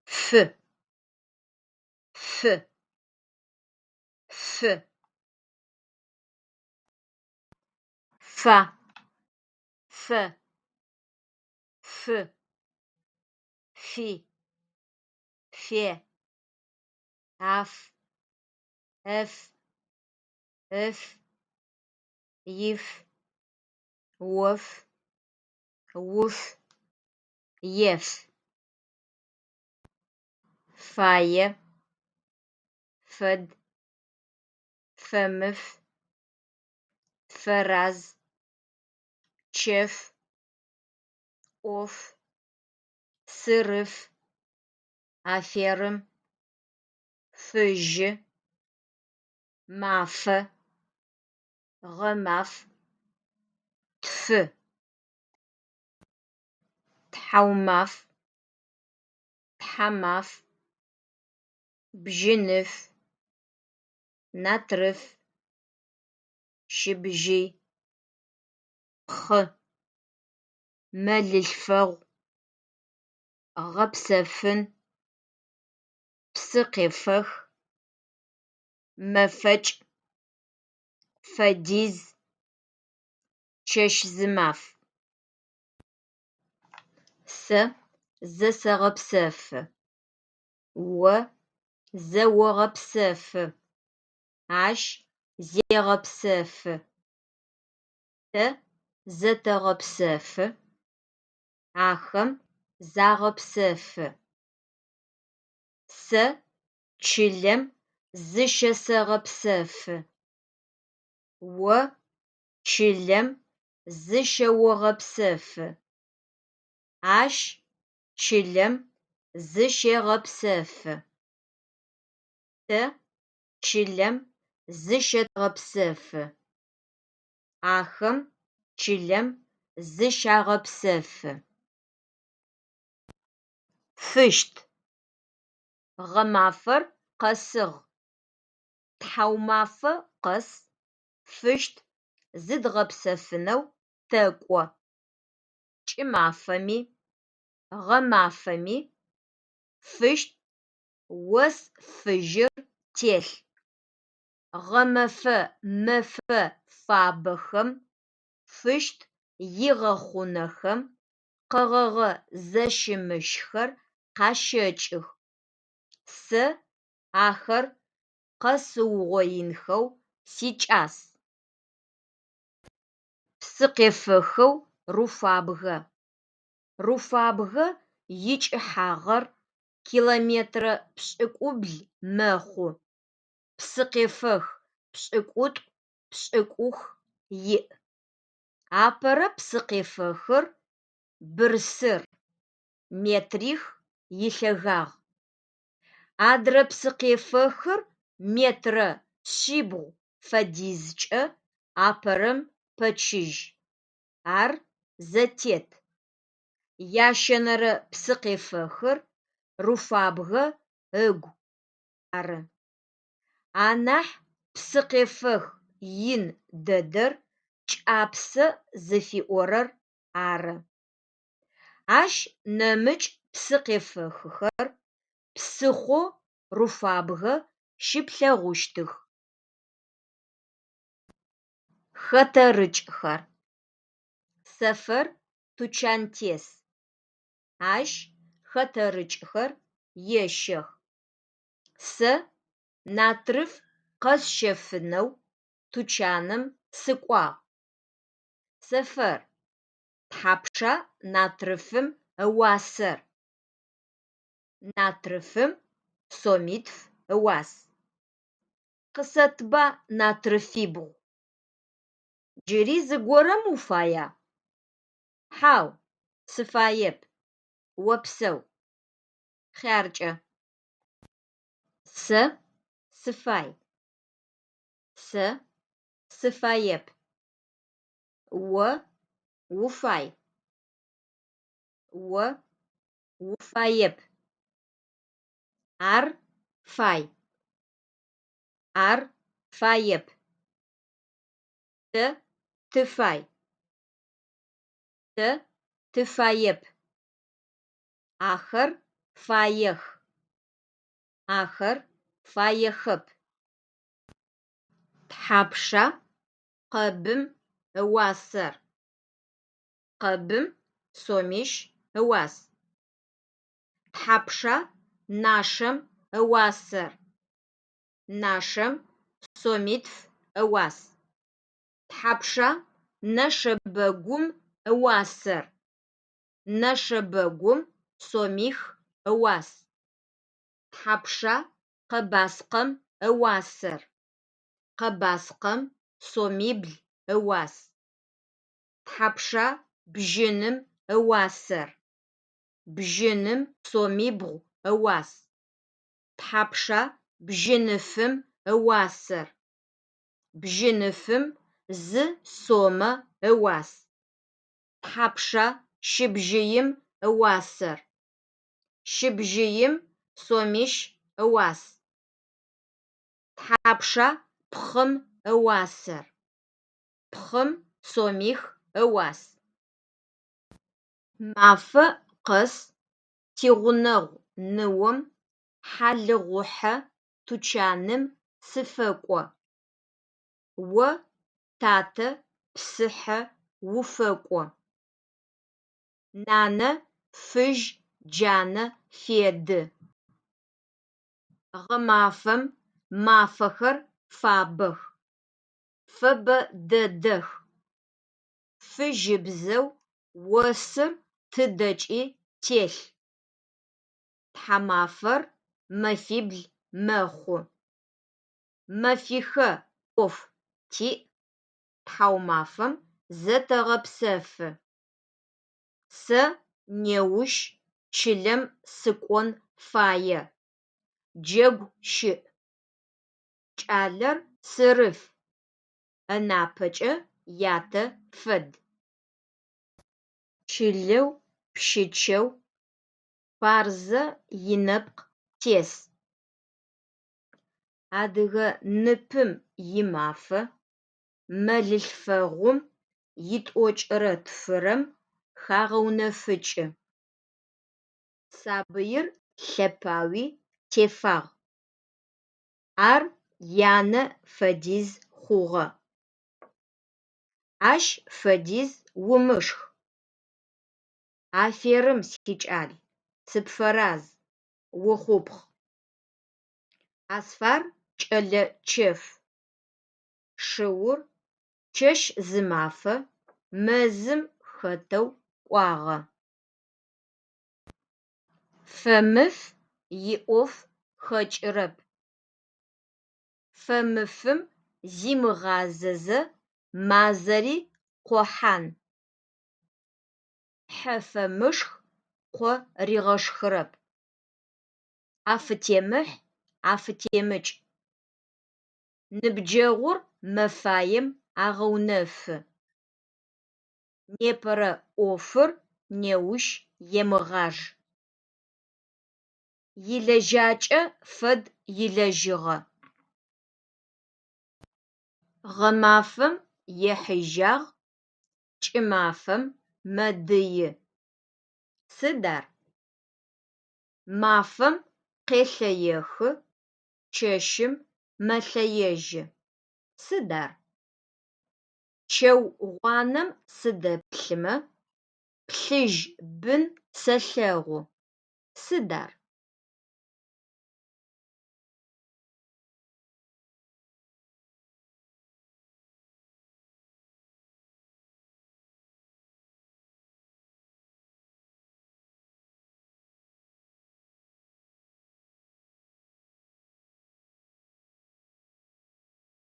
Фы. Фы. Фы. Фа. Фэ. Фы. Фи. Фе. Аф. Эф. Ыф. Иф. Оф. Уф. Еф. Фае. Фэд. Фэмыф. Фэраз. Чэф. ӏоф. Сырыф. Аферым. Фыжьы. Мафэ. Гъэмаф. Тфы. Тхьаумаф. Тхьамаф. Бжьыныф. Натрыф. Щыбжьый. Пхъы. Мэлылъфэгъу. Гъэпсэфын. Псыкъефэх. Мэфэкӏ. Фэдиз. Чэщ-зымаф. Сэ зэсэгъэпсэфы. О зэогъэпсэфы. Ащ зегъэпсэфы. Тэ зэтэгъэпсэфы. Ахэм загъэпсэфы. Сэ чылэм зыщэсэгъэпсэфы. О чылэм зыщэогъэпсэфы. Ащ чылэм зыщегъэпсэфы. Тэ чылэм зыщэтэгъэпсэфы. Ахэм чылэм зыщагъэпсэфы. Фыщт. Гъэмафэр къэсыгъ. Тхьаумафэ къэс Фыщт зыдгъэпсэфынэу тэкӏо. Кӏымафэми гъэмафэми Фыщт ос фыжьыр телъ. Гъэмэфэ мэфэ фабэхэм Фыщт игъэхъунэхэм къэгъэгъэ зэщымыщхэр къащэкӏых. Сэ ахэр къэсыугъоинхэу сикӏас. Псыкъефэхэу Руфабго. Руфабго икӏыхьагъэр километрэ пшӏыкӏубл мэхъу. Псыкъефэх пшӏыкӏутӏу-пшӏыкӏух иӏ. Апэрэ псыкъефэхыр Бырсыр, метрих илъэгагъ. Адрэ псыкъефэхыр метрэ шъибгъу фэдизкӏэ апэрэм пэчыжь, ар зэтет. Ящэнэрэ псыкъефэхыр Руфабго ыгу ары. Анахь псыкъефэх ин дэдэр Кӏапсэ зыфиӏорэр ары. Ащ нэмыкӏ псыкъефэхыхэр псыхъоу Руфабго щыплъэгъущтых. Хэтэрыкӏхэр. Сэфэр тучантес. Ащ хэтэрыкӏхэр ещэх. Сэ натрыф къэсщэфынэу тучаным сыкӏуагъ. Сэфэр, тхьапша натрыфым ыуасэр? Натрыфым сомитф ыуас. Къысэтба натрыфибгъу. Джыри зыгорэм уфая? Хьау, сыфаеп, опсэу. Хъяркӏэ. Сэ сыфай. Сэ сыфаеп. О уфай. О уфаеп. Ар фай. Ар фаеп. Тэ тыфай. Тэ тыфаеп. Ахэр фаех. Ахэр фаехэп. Тхьапша къэбым ыуасэр? Къэбым сомищ ыуас. Тхьапша нашэм ыуасэр? Нашэм сомитф ыуас. Тхьапша нэшэбэгум ыуасэр? Нэшэбэгум сомих ыуас. Тхьапша къэбаскъэм ыуасэр? Къэбаскъэм сомибл ыуас. Тхьапша бжьыным ыуасэр? Бжьыным сомибгъу ыуас. Тхьапша бжьыныфым ыуасэр? Бжьыныфым зы сомэ ыуас. Тхьапша щыбжьыим ыуасэр? Щыбжьыим сомищ ыуас. Тхьапша пхъым ыуасэр? Пхъым сомих ыуас. Мафэ къэс тигъунэгъу ныом хьалыгъухьэ тучаным сыфэкӏо. О татэ псыхьэ уфэкӏо. Нанэ фыжь джанэ феды. Гъэмафэм мафэхэр фабэх, фэбэ дэдэх, фыжьыбзэу осыр тыдэкӏи телъ. Тхьамафэр мэфибл мэхъу. Мэфихэ ӏоф тиӏ, тхьаумафэм зэтэгъэпсэфы. Сэ неущ чылэм сыкӏон фае, джэгу щыӏ. Кӏалэр сырыф, ынапэкӏэ ятэ фэд. Чылэу Пщычэу Фарзэ инэпкъ тес. Адыгэ ныпым имафэ мэлылъфэгъум итӏокӏрэ тфырэм хагъэунэфыкӏы. Сабыир лъэпауи тефагъ. Ар янэ фэдиз хъугъэ. Ащ фэдиз умышх! Аферым, сикӏал, сыпфэраз, ухъупхъ. Асфар кӏэлэ чэф. Шыур чэщ-зымафэ мэзым хэтэу кӏуагъэ. Фэмыф иӏоф хэкӏырэп. Фэмыфым зимыгъазэзэ мазэри къохьан. Хьэ фэмышх къо ригъэшхырэп. Афытемыхь, афытемыкӏ. Ныбджэгъур мэфаем агъэунэфы. Непэрэ ӏофыр неущ емыгъаж. Илэжьакӏэ фэд илэжьыгъэ. Гъэмафэм ехьыжьагъ, кӏымафэм мэдыи. Сыд ар? Мафэм къелъэехы, чэщым мэлъэежьы. Сыд ар? Чэу гъуанэм сыдэплъымэ, плъыжь бын сэлъэгъу. Сыд ар?